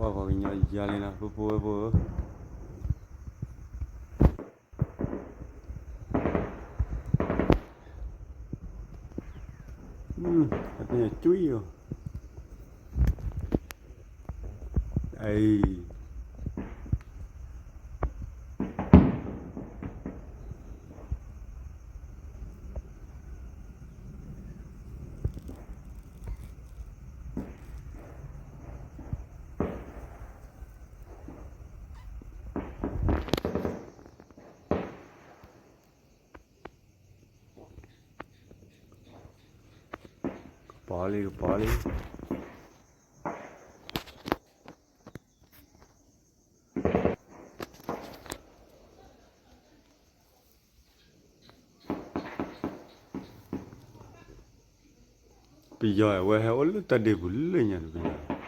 ပှၤပှၤကညီယါလံနီၤ ဖိဖိဝဲဖိဧၢ, အသ့ၣ်ညါကွံာ်အီၤ, အံၤ ကပီၤလံ ကပီၤလံ. ပယီၤအဝဲဟဲအိၣ်လၢတၢ်ဒ့ပူၤလၢညါန့ၣ်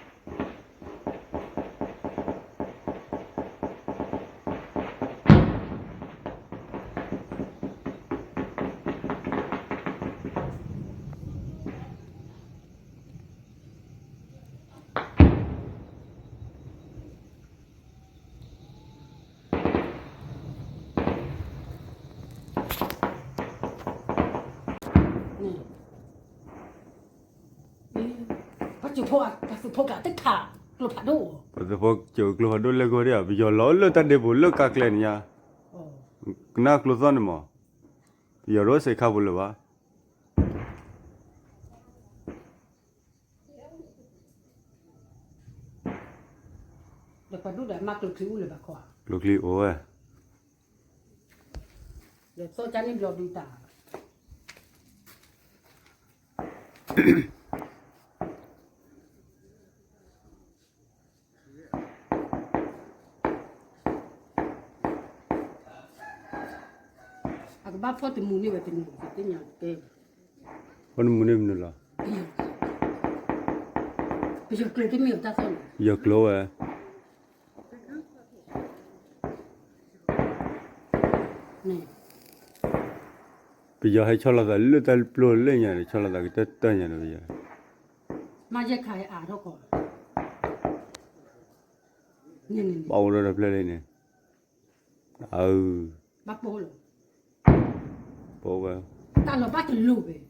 ပယီၤ ပှၤသုးဖိကၠိကျိဖးဒိၣ်လဲၣ်ဂီၢ်ဒံးဧါ, ပယီၤလီၤလၢတၢ်ဒ့ပူၤလၢကါကျဲန့ၣ်ညါ, ကနၣ်ကျိသီၣ်န့ၣ်မး, ပယီၤတအိၣ်စဲးခါပူၤလၢၤဘၣ်. ဒီးပှၤဒူၣ်ဒီးမၤကျိချံအိၣ်လၢၤဘၣ်ခီဧါ, ကျိချံအိၣ်ဝဲ, ဒီးသီၣ်ကၢ်န့ၣ်ဘျီဒုးတၢ် အကဘၣ်ဖီၣ်တမူန့ၢ်ဝဲတမံၤ ကသ့ၣ်ညါကဲ, ဖီၣ်တမူန့ၢ်မနုၤလီၤ, ပယီၤကျိတမ့ၢ်အတၢ်သီၣ်န့ၣ် ပယီၤကျိဝဲ ပယီၤဟဲဆီလီၤသးလၢတၢ်ပျိလၢညါန့ၣ် ဆီလီၤသးကတၢၢ်တၢၢ်ညါန့ၣ် ပယီၤ, မ့ၢ်ယဲၢ်ခါအါထီၣ်ကီး, ဘၣ်အိၣ်ဒီးတဖျၢၣ်လံန့ၣ်, အၢ, ဘၣ်ပိာ်လီၤ, ပိာ်ဝဲ, တၢ်လီၤဘၣ်တလိၤဘၣ်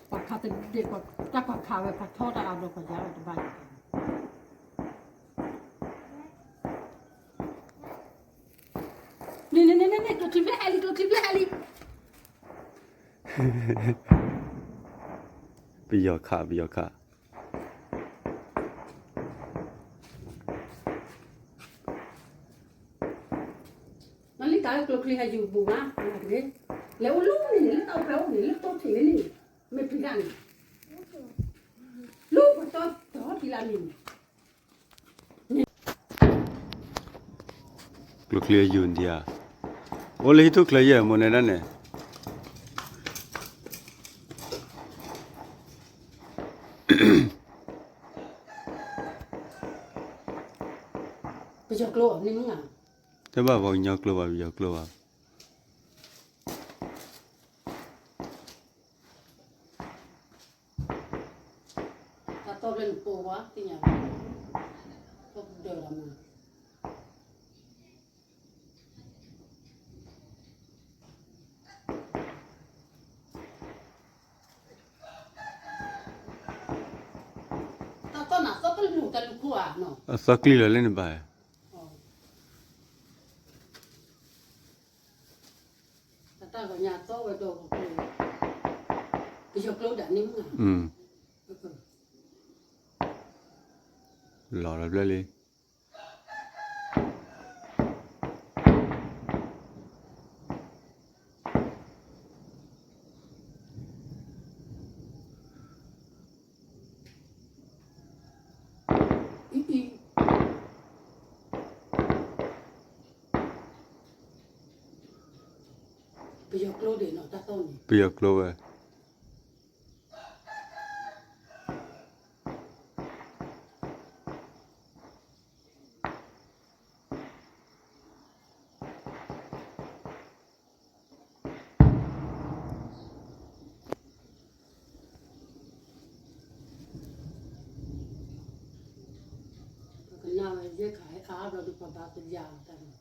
ပှၤခးတဒဲး တၢ်ပှၤခးဝဲ ပှၤထီၣ်တၢ်အါဘျီ ပှၤယါအီၤတဘၣ်အံၤ, န့ၣ်န့ၣ်န့ၣ်န့ၣ် ကျိချံဘျဲၣ်ဟဲလံ ကျိချံဘျဲၣ်ဟဲလံ, ပယီၤခး ပယီၤခး မ့ၢ်လံတၢ်ကျိချံဟဲယူၤဘူးမး, လဲၤအိၣ်လၢန့ၣ်န့ၣ် လၢတၢ်အိၣ်ဖဲအိၣ်န့ၣ် လၢတိၢ်ထံးလၢန့ၣ်, မ့ၢ်ပျံၤတၢ်န့ၣ်, လၢပှၤတီတီထံလၢန့ၣ်န့ၣ်, ကျိချံဟဲယူၤဒံးဧါ, အိၣ်လၢဟံၣ်ထူၣ်ချၢယဲၢ် မိၢ်နဲဒၣ်န့ၣ် ပယီၤကျိန့ၣ်မ့ၢ်ဧါ, တဘၣ်ပှၤကညီကျိဘၣ် ပယီၤကျိဘၣ်. တၢ်တီၢ်ဖျဲၣ်န့ၣ်ပိာ်ဝဲ သ့ၣ်ညါ, တီၢ်ပဒၢးလီၤမး, တၢ်တီၢ်နၤသီၣ်ကလူၤတၢ်လူၤခိၣ်ဧါနီၤ, အသီၣ်ကျံလီၤလၢန့ၣ်ဘၣ်, တၢ်ဂီၤညါသီၣ်ဝဲဒီး ပယီၤကျိဒၣ်န့ၣ်မ့ၢ်ဧါ, လီၤလီၤဘျဲၣ်လံ. ပယီၤကျိဝဲ ပ ဒီးပှၤဘါပယၢ်အီၤတၢ်န့ၣ်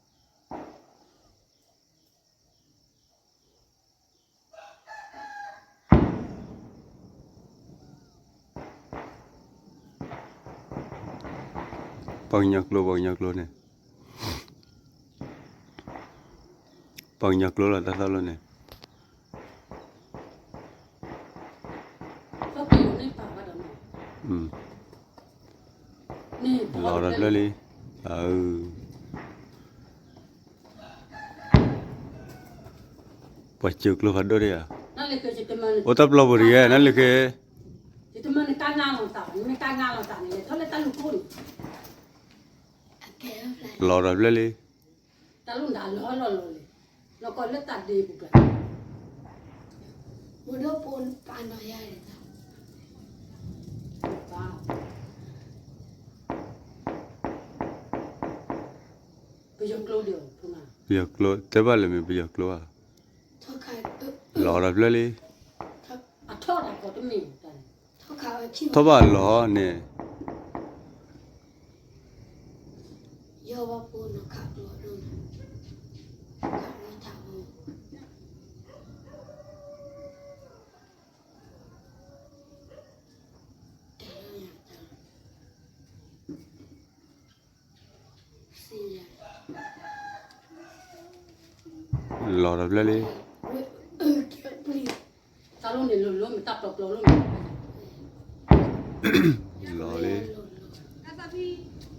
ပှၤကညီကျိ ပှၤကညီကျိန့ၣ်, ပှၤကညီကျိလီၤ တၢ်သီၣ်လိန့ၣ်, လီၤဒီးဖျၢၣ်လံ, ပှၤစၢၤကျိဖးဒိၣ်ဒံးဧါ, အိၣ်တၢ်ပျီပူၤတဂ့ၤ နလုၢ်ဃ့, လီၤဒီးဖျၢၣ်လံ, ပယီၤကျိ, တဲဘၣ်လၢမ့ၢ်ပယီၤကျိဧါ, လီၤဒီးဖျၢၣ်လံ, ထီၣ်ဘၣ်လီၤန့ၣ် လီၤဒီးဖျၢၣ်လံ, တၢ်လိၣ်န့ၣ်လိၤလိၤ မ့ၢ်တၢ်ပျီပျီလိၣ်န့ၣ်, လီၤလံ, ပှၤ တၢ်လိၣ်ခိၣ်မး ဘၣ်သ့ၣ်ညါန့ၣ် ဘၣ်ဒီး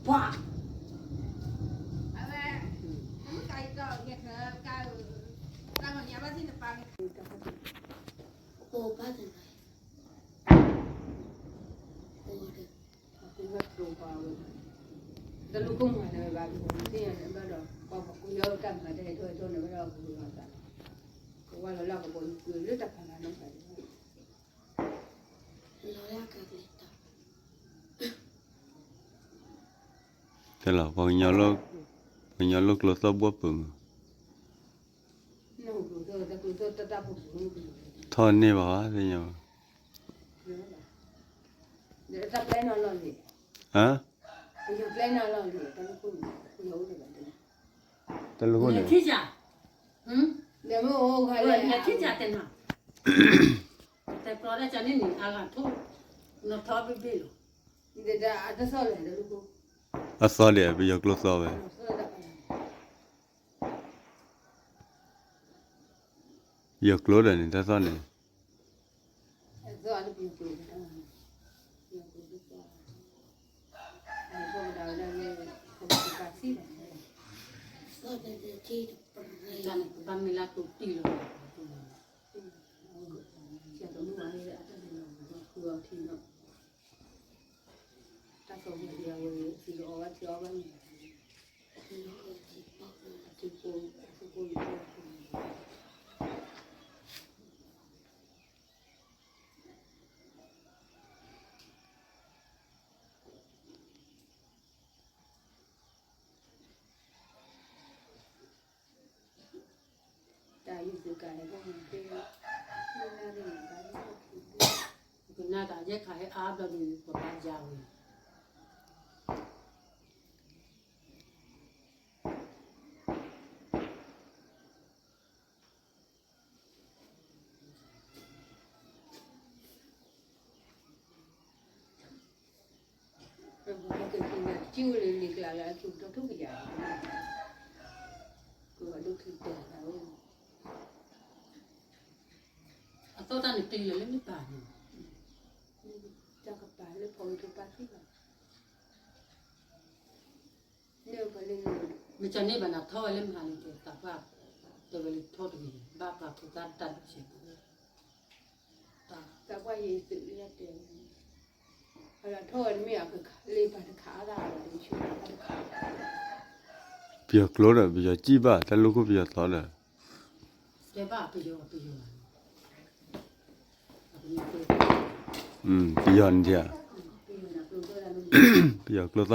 ပှၤကူၣ်လၢတၢ်မၤတၢ်ဟဲထီၣ်ဟဲထီၣ်န့ၣ် ဘၣ်ဒီး ကဝဲလီၤလၢကဘီယူၤလၢတၢ်ဖးလၢ်နီၢ်ဖးလၢ် တဲလီၤ ပှၤကညီလိၣ်ကျိသီၣ်ဘှီၣ်ပူၤမး, ထီၣ်န့ၢ်ဘၣ်သ့ၣ်ညါဘၣ်, တၢ်လိၣ်ခိၣ်န့ၣ် တဲပျီဒၣ်ကန့ၣ်န့ၣ် အဂၤထိၣ် နီၢ်ထီဘ့ၣ်ဘ့ၣ်လီၤ, အသီဒံး ပယီၤကျိသီဝဲ, ပယီၤကျိဒီးန့ၣ် တၢ်သီၣ်န့ၣ် တၢ်သီၣ်ဝဲ အဝဲ ထံအီဘၣ်ထံအီဘၣ်န့ၣ် တၢ်အံၤသုကၤလၢ ကနၣ်တၢ် ယဲၢ်ခါဟဲအါဘျီဒီး ပှၤဘါယၤဝဲ ကက့ၤလၢကံၣ်ဝဲလၢလံာ်ကျါလၢ အက့ၤကတီၢ်ထူၣ်ကယၤ ကဝဲဒိၣ်ခံတဲာ်လၢ အသီၣ်တၢ်န့ၣ်တ့ၢ်လၢလၢမ့ၢ်ပၢ်န့ၣ် တၢ်ကပၤလၢဖီဝဲထိပၢ်သံဘၣ် မ့ၢ်ကန့ၢ်ဘၣ်နၤထီၣ်ဝဲလၢမဟါန့ၣ် တၢ်ပှၢ် တဲဝဲလၢထီၣ်တဂ့ၤ ဘၣ်ပှၤဖိသၣ်တၢ်ဒုးဆဲး တၢ်ပှၢ်ယဲသုးလၢတဲဝဲ အလီၤထီၣ်ဝဲတမ့ၢ်အကခးလၢပှၤတခးအါဒၣ်အလီၤတဆူ ပယီၤကျိဒီး ပယီၤစံၣ်ဘၣ် တၢ်လိၣ်ခိၣ်ပယီၤသီဒီး တဲဘၣ်ပယီၤ ပယီၤ ပယီၤန့ၣ်ဒံးဧါ, ပယီၤကျိသီၣ်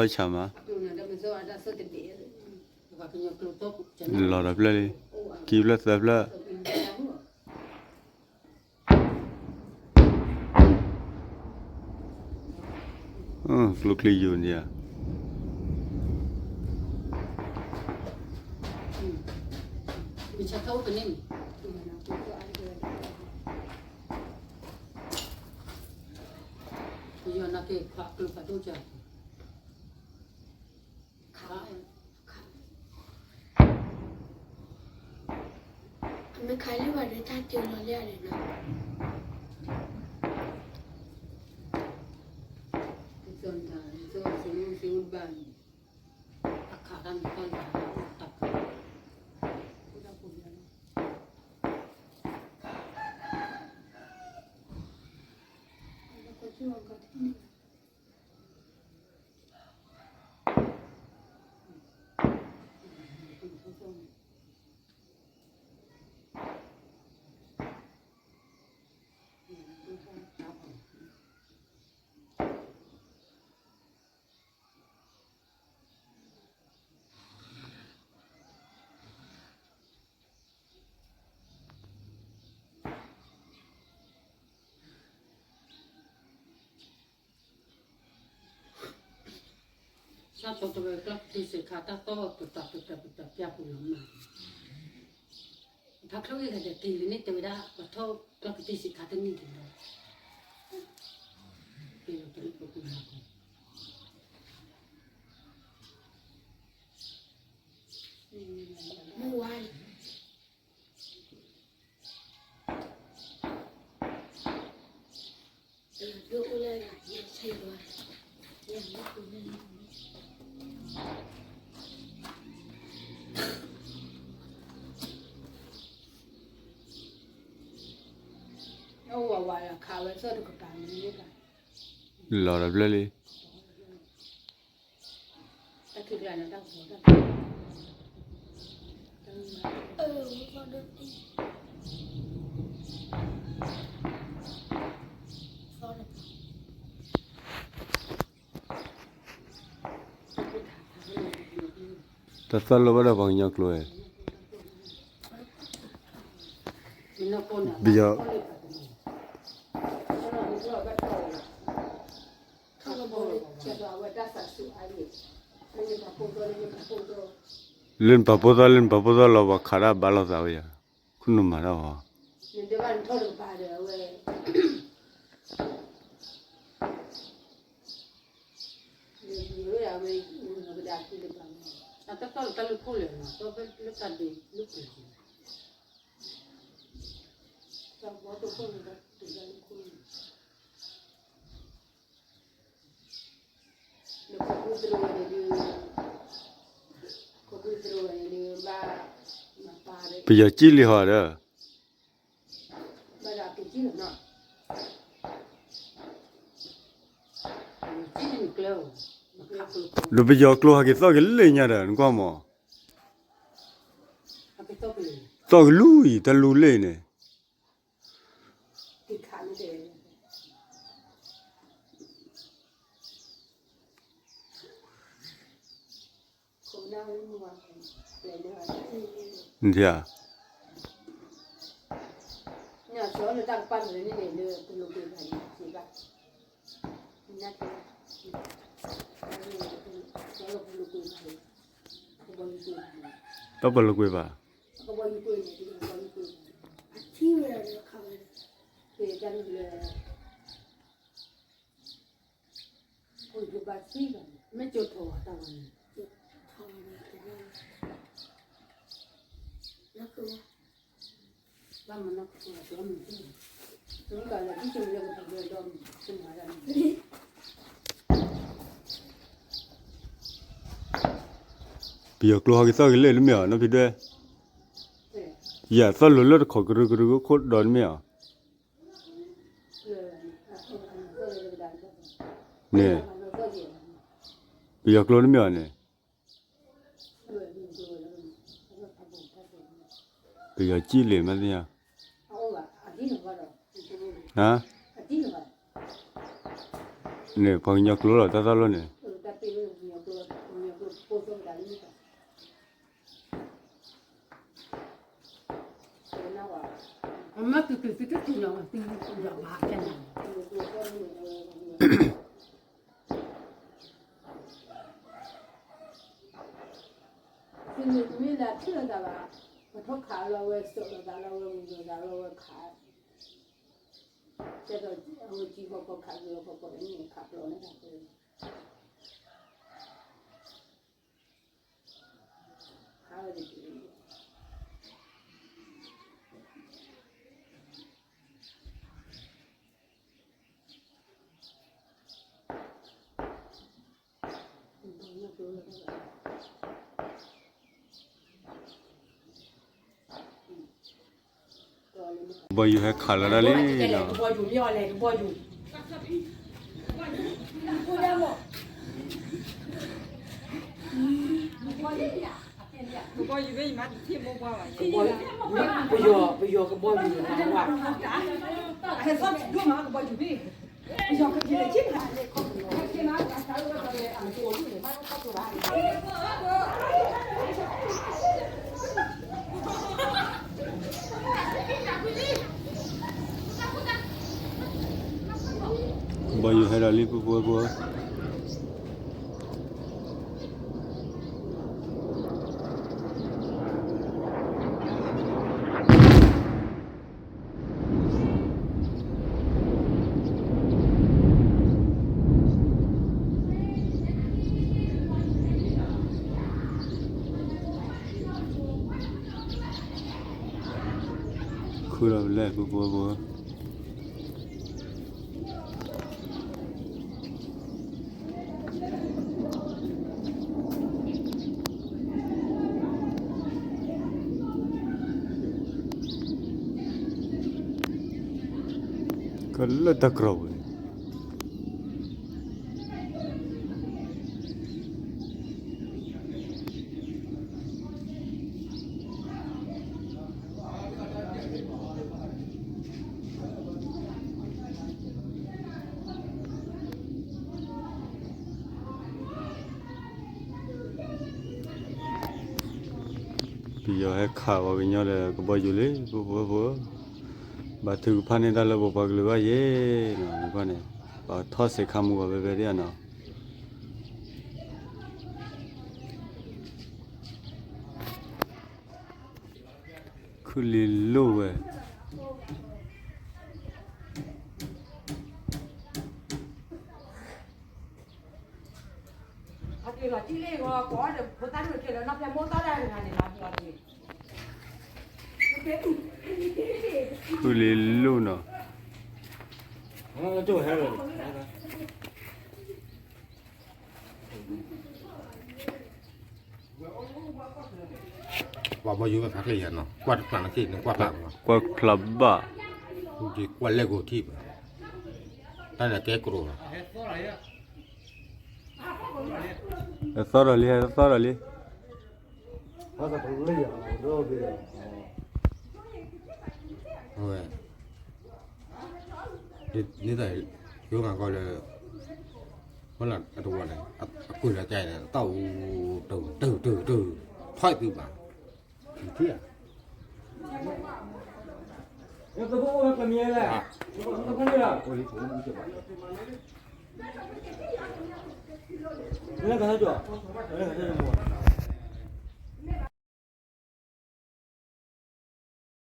ဆးမး, လီၤဒီးဖျၢၣ်လံ, ခံဖျၢၣ်သၢဖျၢၣ်, ကျိချံယိာ်န့ၣ်ဧါ, ဆၢထၢၣ်အိၣ်ပန့ၣ်န့ၣ်, ပယီၤနာ်က့ၤခွးကျိဖးဒိၣ်ကၢ်, အမ့ၢ်ခးလံဘၣ်ဒီးတၢ်တ့လီၤလၢအန့ၣ်လီၤ. တၢ်ပီတဝဲကျီၢ်ကတံၢ်စ့းခါ တၢ်သီၣ်ပတၢ်ပတၢ်ပတၢ်ပျၢ်ပူၤလီၤမး, ဖးချိၣ်ဂ့ၤဂၤဒီးက့ၤလံန့ၣ် တဲဝဲဒၣ် ပှၤထီၣ်ကျီၢ်ကတံၢ်စ့းခါတနံၣ်တလီၤ, က့ၤလီၤတလီၤပပူၤလီၤ, မုၢ်ဝါ လီၤဒီးဘျၢလံ တၢ်သီၣ်လီၤဘၣ်ဒီးပှၤကညီကျိၤဝဲ, ပယီၤ လၢနပာ်ဖှိၣ်သီ လၢနပာ်ဖှိၣ်သီ လၢနပာ်ဖှိၣ်သီလီၤ ပှၤခးဒၣ်ဘါလိာ်သးဝဲယၤ, ခိၣ်နူာ်မၤတၢ်အီၤ, အတၢ်သီၣ်လၢတၢ်လၢခိၣ်လဲၣ်နီၤ သီၣ်ဖဲလၢတၢ်ဒုးလၢပှဲၤ ပယီၤကံၣ်လံဟီဒီး ဒီးပယီၤကျိဟးက့ၤသီၣ်က့ၤလၢညါဒီး နကွၢ်မး, သီၣ်က့ၤလူၤအံၤ တၢ်လူၤလၢန့ၣ် နထံၣ်ဧါ တၢ်ပှၤလိာ်ကွဲဘၣ်, ပယီၤကျိဟဲက့ၤသီၣ်က့ၤလၢန့ၣ်မ့ၢ်ဧါ နီၢ်ဖံဒွဲၣ်, ယၤသီၣ်လိၤလၢတခိးကရၢကရၢခိၣ်ဒီးန့ၣ်မ့ၢ်ဧါ, န့ၣ်, ပယီၤကျိန့ၣ်မ့ၢ်ဧါန့ၣ် ပယီၤကံၣ်လံမ့ၢ်သ့ၣ်ညါ, န့ၣ် ပှၤကညီကျိလီၤ တၢ်သီၣ်လီၤန့ၣ်, သုမ့ၢ်လၢထံၣ်လိာ်သးဘၣ်, ထိၣ်ခးလီၤဝဲစိာ်လိာ်သးလီၤဝဲဝံၤလိာ်သးလီၤဝဲခး, ကဲသိးအဝဲကံဖီကီၢ်ခးက့ၤလီၤဖီကီၢ်န့ၣ်ခးပျီန့ၣ်တၢ်ပၢ, ခးဝဲတက့ၢ်. ကဘီယူၤဟဲခးလီၤဒၣ်လံနီၤ. ပယီၤ ပယီၤကဘီယူၤန့ၣ်ဝဲ, ကဘီယူၤဟဲဒီးလံ ပုၢ်ဖိဝဲၢ်ဖိဧၢ. ခုလီၤပလဲၣ် ပုၢ်ဖိဝဲၢ်ဖိဧၢ. ကလၢတၢ်ကြီပူၤန့ၣ် ပယီၤဟဲခးပှၤကညီဒီးကဘီယူၤလံ ပုၢ်ဖိဝဲၢ်ဖိ, ဘၣ်ထုကဖၣ်န့ၢ်တၢ်လၢပပှၤကလုာ်ဘၣ်ယဲၢ်နီၤ, နကွၢ်န့ၣ် ပှၤထီၣ်စဲးခါမူဂီၤဖဲဖဲဒၣ်နီၤ. ခုလ့လိၣ်ဝဲ ခုလ့လိၣ်နီၤ. ပှၤဘီယူၤဝဲဖးထီၣ်ယၤနီၤ, ကွၢ်တဖျါနၤထံၣ်န့ၣ် ကွၢ်ဖျါ, ကွၢ်ဖျါဘၣ်, ကွၢ်လဲၢ်ကိးထံၣ်ဘၣ်, တၢ်န့ၣ်ကဲကရိးလီၤ. သီၣ်ဒီးလံ သီၣ်ဒီးလံ. အဝဲ ဒ်သိး ယိၤမၤကီၢ်လၢ ဖီလာ်အတဝီန့ၣ် အကွံာ်လီၤကါအံၤန့ၣ် တၢ်အူ တုၤတုၤတုၤတုၤ ထီၣ်သုဘၣ် ထံၣ်ဧါ. လၢ